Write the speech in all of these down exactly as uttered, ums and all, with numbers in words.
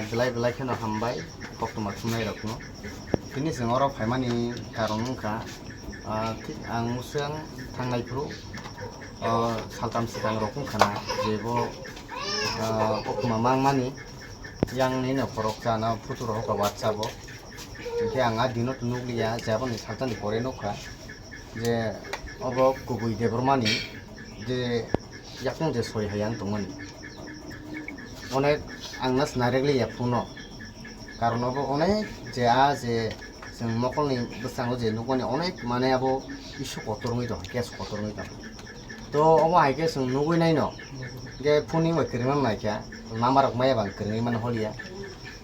Belai belai kheno hambai koktwma thumnairokno. Tini chwng oro phaimani karon wngkha, ah, thik ang mwswng thangnai phuru, ah, saltam swkang rok wngkha na je bo, ah, koktwma mangmani yang nini khorok chana photo rok whatsapp o. Hinkhe ang a dino to nukliya je aboni saltani pore nukha. Je obo kubui Debbarmani je yakung je soi hai ang tongmani. Onek ang nas narekli ya phone no. Karon obo onek je a je chwng mokolni bwskango je nukmani onek mane abo issue kotor wngwi tong, case kotor wngwi tong. To omo hai khe chwng nugwi naino. Hinkhe phone ni bai kwrwngna naikha, number rok maya bang kwrwngwi mano holiya.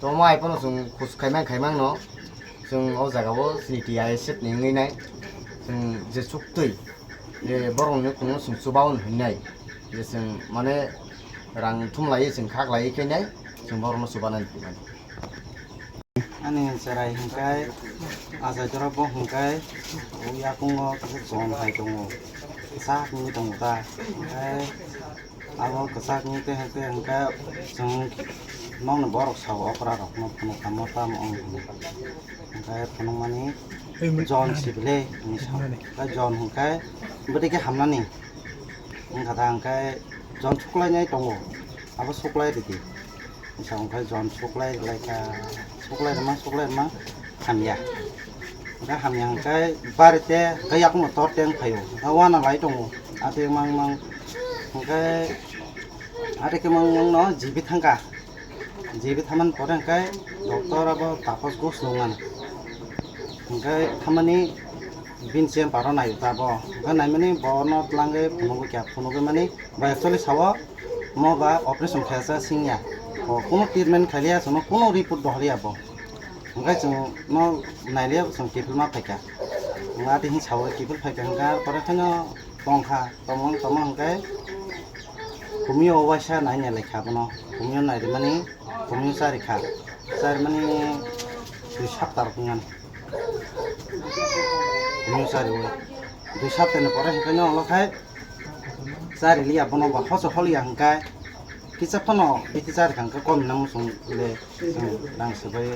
To omo hai phano chwng khus khaimang khaimang no. Chwng o jaga o chini T I S F ni wngwi nai. Chwng je chuktwi, je borok ni kunu chwng chuba o hinwi nai. Je chwng mane rang thum lai chwng khak lai khe nai, chwng borok no chuba nai hinwi nai. Ani cherai hinkai, achai jora bo hinkai, o yakungo kisa chon hai tongo. Sak wngwi tongo ta. Hinkai Abo kwchak wngwi tei hwnkhe hwnkhe chwng nokni borok sao okra rokno phunukha, mo tamo wng hwnwi. Hwnkhe phunukmani Jon sibile hinwi sao. Hwnkhe Jon hwnkhe bwtwi khe hamnani wngkha da, hwnkhe Jon suklainai tongo, abo suklai ridi. Wngkha hwnkhe Jon suklai rwlaikha, suklai rwma suklai rwma hamya. Hwnkhe hamya hwnkhe barite hwnkhe yakungno tor teng phaio, hwnkhe uanalai tongo. Atwi mang mang hwnkhe atwi khe mang mangno jibi thangkha. Jibi thaman pore hwnkhe doctor abo Tapos Ghosh nungmano. Hwnkhe thamani bini chemparo naio ta bo. Hwnkhe naimani bono twlangwi phunugwi kha, phunugwi mani bo actually sao mo ba operation khaisa singya. Bo kunu treatment khailiya, chwngno kunu report dohorliya bo. Hwnkhe chwngno nailiya chwng kiphilma phaikha. Hwnkhe atwi hwn sao kiphil phaikha hwnkhe pore kheno tongkha, tongmang tongmang hwnkhe kumio waisa naina laikha bono. Kumio nairimani, kumio charikha. Charimani dui sapta rok wngmani. Kumio chariwi. Dui saptani pore hwnkhe no ulo khai Chari liya bono ba hoso holiya hwnkhe kisa phano bithi chari kha hwnkhe kom hinna muchung le chwng rang swbai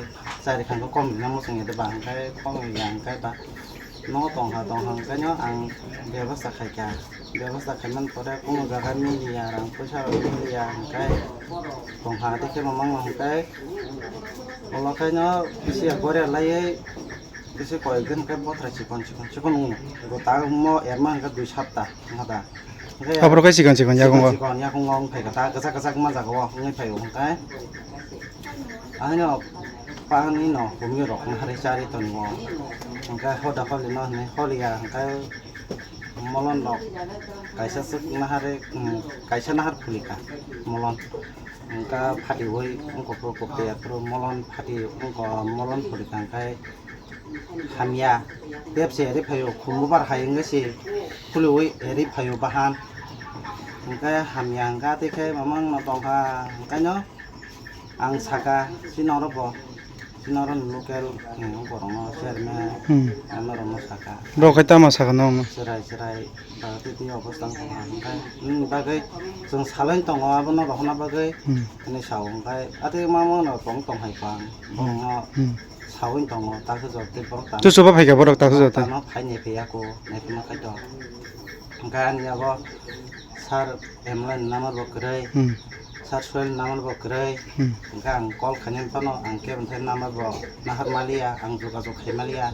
chari kha hwnkhe kom hinna muchung ya de ba hwnkhe kom ya hwnkhe ba nogo tongkha tongkha hwnkhe no ang bebosta khaikha bebosta khaimani pore kuno jaga miliya rang puisa rok miliya hwnkhe tongkha tei khe mamang hwnkhe ulo khe no bisi ya goria laiwi. Bisi koi din khe bothrai chikon chikon chikon wngo. Bo ta mo erma hwnkhe dui sapta wngkha da. Hwnkhe aboro khe chikon chikon yakungo. Chikon chikon yakungo wng phaikha da, kwchak kwchak ma jaga o wngwi phaio hwnkhe. Ahino pani no humyo rok nahari chari tongo. Hwnkhe hoda holi no hinwi holiya hwnkhe molon rok kaisa swk nahari, um, kaisa nahar phulika molon. Hwnkhe phatiwi wngkha phuru kokte aphuru molon phati wngkha molon phulika hwnkhe. Hamya, tep se eri phaio, khumbubar hai wngwi se khuluwi eri phaio bahan. Hwnkhe hamya hwnkha tei khe mamang no tongkha, hwnkhe no ang saka, chini oro bo, chini oro ni local, hmm, borok no chairman, hmm, ano rok no saka. Bo khe tamo saka no? Chwrai chwrai, ba tei tei obostang tongkha, hwnkhe nini bagwi chwng salai tongo, abono rohorna bagwi, hmm, hinwi sao, hwnkhe atwi mamang no tong tong hai pang, hmm, borok no. Hmm. Sawi tongo, takhe jor tei borok tamo. Tusuba phaikha borok takhe jor tei. Tamo phai naiphai ya ko, naiphai ma khai to. Hwnkhe ani abo sir M L A ni number bo kwrwi, hmm, sir Soil ni number bo kwrwi. Hmm. Hwnkhe ang call khainani phano ang kebo thai number bo nahar maliya, ang jogajog khai maliya.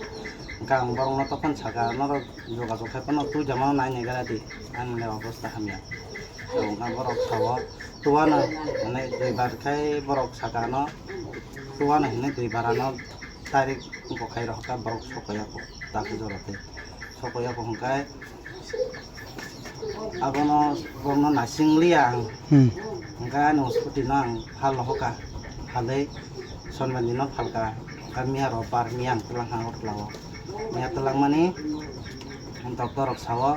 Hwnkhe ang borokno tokon saka, norok jogajog khai phano twi jamano nai nai gana di, ani le obosta hamya. Hwnkhe borok sao, tuwano, hwnwi duibar khai borok saka ano, tuwano hinwi duibar ano direct wngkha khai rohorkha borok sokoya kho, takhe jora tei sokoya kho hwnkhe abono borokno naising liya ang, hmm, hwnkhe ani scooty no ang phal rohorkha, phalwi sonbandi no phalkha, hwnkhe miya robar miya ang twlang kha Agartala o, miya twlangmani doctor rok sao.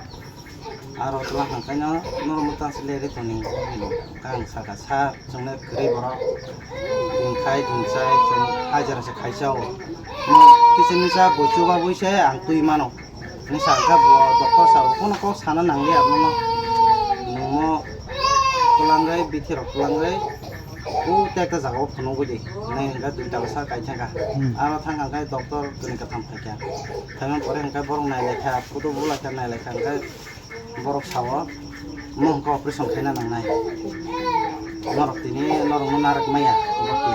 Aro twlang hwnkhe no norok mwtang se leri toni hino. Kang saka sa chwngle kwrwi borok. Din khai din chai chwng hajira se khaisa o. Mo kisa misa bo chuba bui se ang twi mano. Ni sa kha bo doctor sa bo kono kok sana nang ya mo. Mo twlang gai bithi rok twlang gai. O te ekta jaga o phunugwi di. Nai hwnkhe duita bwsa kai thangkha. Hmm. Aro thangkha hwnkhe doctor kwnwi kwtham phaikha. Phaimani pore hwnkhe borok nailaikha, photo bulaikha, nailaikha hwnkhe borok sao, "Mo hwnkhe operation khaina nangnai. Norok tini norokno narwk maya, bwrwi.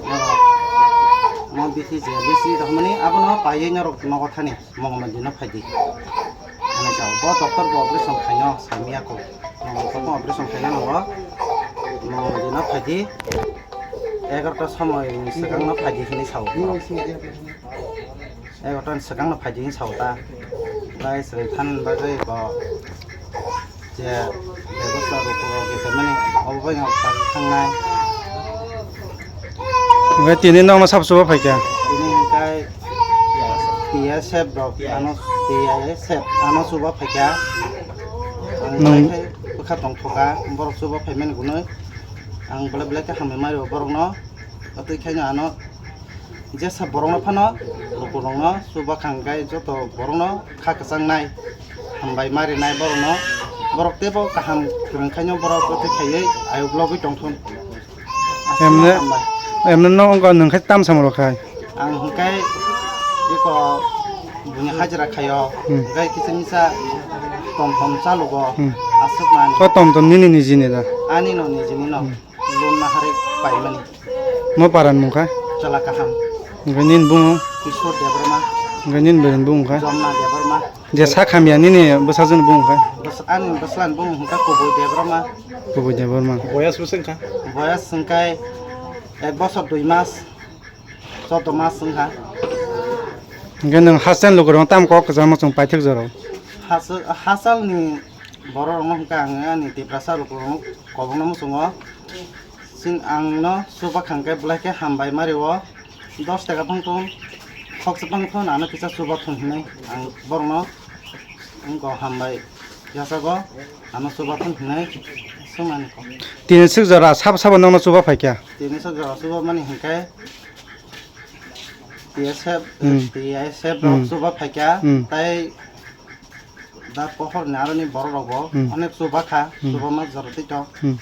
Norok mo bithi je bisi rwmani abono paiwi norok nogo thani." Mongolbar dino phaidi. Ani sao, bo doctor bo operation khaino samya ko. Mongolbar bo operation khaina nango. Mongolbar dino phaidi. Egarota somoi ni swkang no phaidi hini sao. Egarota ni swkang no phaidi hini sao ta. Lai swrwng than bagwi bo je bebosta rok rok khe mani obo bai no thang nai. Hwnkhe tini nokno sabo chuba phaikha. Tini hwnkhe T S F rok ano T S F ano chuba phaikha. Ang nwng belai khe bwkha tong thoka borok chuba phaimani gwnwi. Ang belai belai khe hambai mari borokno. Tei khaino ano jesa borokno phano lukurokno chuba khangkhai joto borokno kha kwchangnai, hambai marinai borokno, borok teibo kaham kwrwng khaino borok tei khaiwi ayuk logwi tongthun. Aswkno Emne, hambai. Emne no wngkha nwng khai tam samung rok khai. Ang hwnkhe eko buini hajira khaio, Hmm. hwnkhe kisa misa tom tom chalugo, Hmm. aswk mani. O tom tom nini nijini da? Ani no nijini no. Hmm. Loan na hari paimani. Mo paran mung kha? Chala kaham. Hwnkhe nini bung? Kishore Debbarma. Hwnkhe nini bwrwini bung kha? Jomna Debbarma. Je sak hamya nini bwsajwkni bung kha? Bwsa-, ani bwslan bung hwnkha Kubui Debbarma. Kubui Debbarma. Boyas bwswk wngkha? Boyas hwnkhe ek bosor dui mas, chordo mas wngkha. Hwnkhe nwng hachal lukurokno tamo kok kwchangma chwng paithak jorao? Hachal, hachalni bororokno hwnkha ang ani Tiprasa lukurokno kobokno muchungo. Chwng angno chuba khangkhe belai khe hambai mario. Dos taka phang thun, khoksa phang thun, ano kisa chuba thun hinwi ang borokno wngkha hambai yachago, ano chuba thun hinwi swngmani kok. Tini swk jora sabo sabo nokno chuba phaikha? Tini swk jora chuba mani hinkhe T S F, Hmm. T S F rok Hmm. chuba phaikha, Hmm. tei Da pohor ni aroni borok rok bo Hmm. onek chuba kha, Hmm. chuba ma jora tei to. Hmm.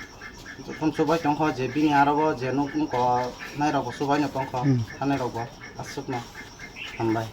Jokhon chubai tong kho je bini aro bo je nuk nuk ko nai rok bo chubai no tong kho, Hmm. thanai rok bo aswk no hambai.